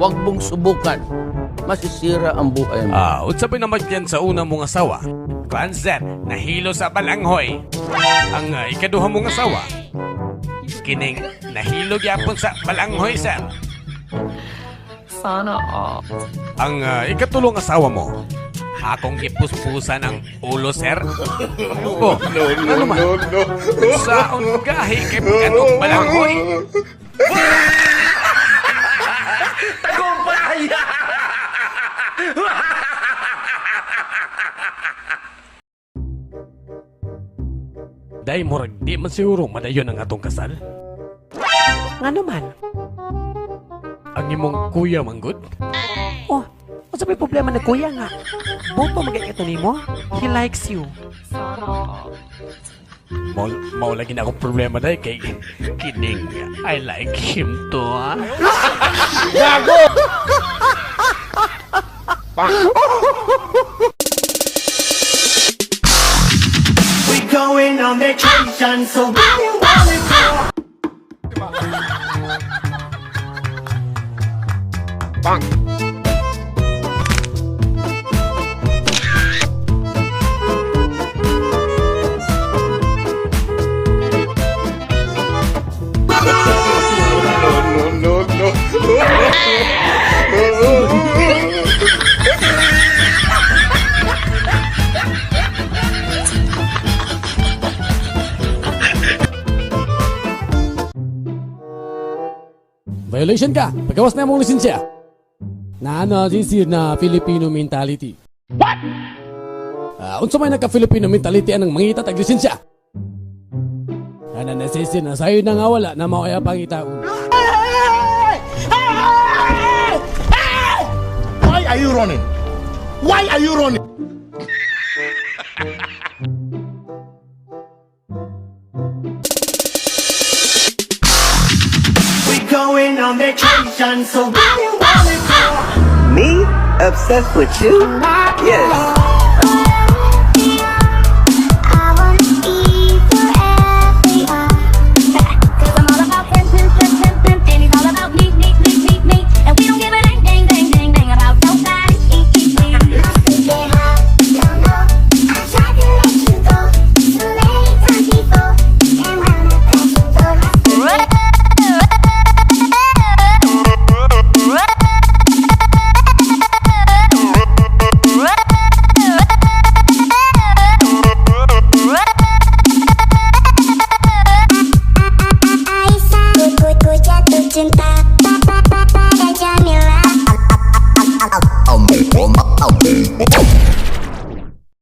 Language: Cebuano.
Huwag mong subukan. Masisira ang buhay mo. Ah, unsa pa namatyan sa una mong asawa? Kuan, sir, nahilo sa balanghoy. Ang ikaduha mong asawa, kining nahilo gyapon sa balanghoy, sir. Sana all. Ang ikatulong asawa mo, akong gipuspusan ang ulo, sir. Oh, No, no, ano man? no, no. Saon gahi kay pagkanong balanghoy? Day, murag di man siguro madayon ang atong kasal. Ngano man? Ang imong kuya manggod? Oh, unsa may problema na kuya nga? Boto magay ito nimo. He likes you. Sana all. Mao lagi na akong problema, day, kay kining I like him to, ah. We going on vacation, so where you wanna go? No, no, no. Violation ka. Pagawas na mong lisensya. Na ano, this na Filipino mentality. What? Unsa may nagka-Filipino mentality anang mangita tag lisensya? Ana na sisi na sayo na nga wala na mao ay pangitaon. Why are you running? Why are you running? We going on vacation, so where you wanna go? Me? Obsessed with you? Yes. I wanna be forever young. 'Cause I'm all about him, him, him, him, him, and he's all about me, me, me, me, me. And we don't give a dang, dang, dang, dang, dang about nobody. I tried to let you go so many times before, and wound up at your door. Aisyah, ku jatuh cinta pada Jamila.